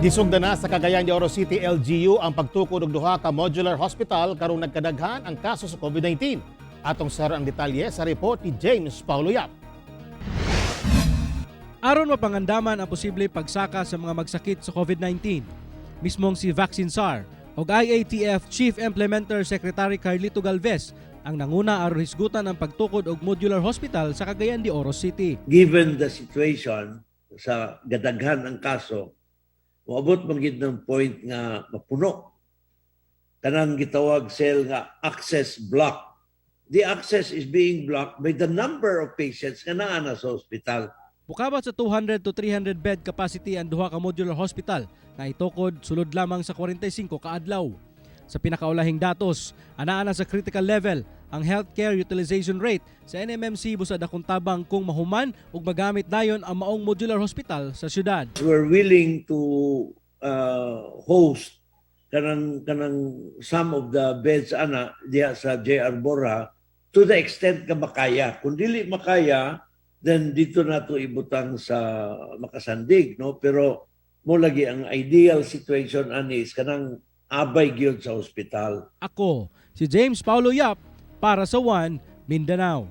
Gisugdan na sa Cagayan de Oro City LGU ang pagtukod og duha ka modular hospital karong nagkadaghan ang kaso sa COVID-19. Atong saron ang detalye sa report ni James Paulo Yap. Aron mapangandaman ang posible pagsaka sa mga magsakit sa COVID-19, mismong si Vaccine Czar ug IATF Chief Implementer Secretary Carlito Galvez ang nanguna aron hisgutan ang pagtukod og modular hospital sa Cagayan de Oro City. Given the situation sa gadaghan ang kaso, moabot man gid ng point nga mapuno. Kanang gitawag sel nga access block. The access is being blocked by the number of patients nga naa na sa hospital. Mukabat sa 200 to 300 bed capacity ang duha ka modular hospital nga itukod sulod lamang sa 45 ka adlaw. Sa pinakaulahing datos, anaa na sa critical level ang healthcare utilization rate sa NMMC busa dakong tabang kung mahuman ug magamit dayon ang maong modular hospital sa syudad. We're willing to host kanang some of the beds ana diha sa JR Borja to the extent nga makaya. Kung dili makaya, then dito na to ibutang sa Macasandig, no? Pero mo lagi ang ideal situation ani is kanang abay gyud sa hospital. Ako, si James Paulo Yap para sa One Mindanao.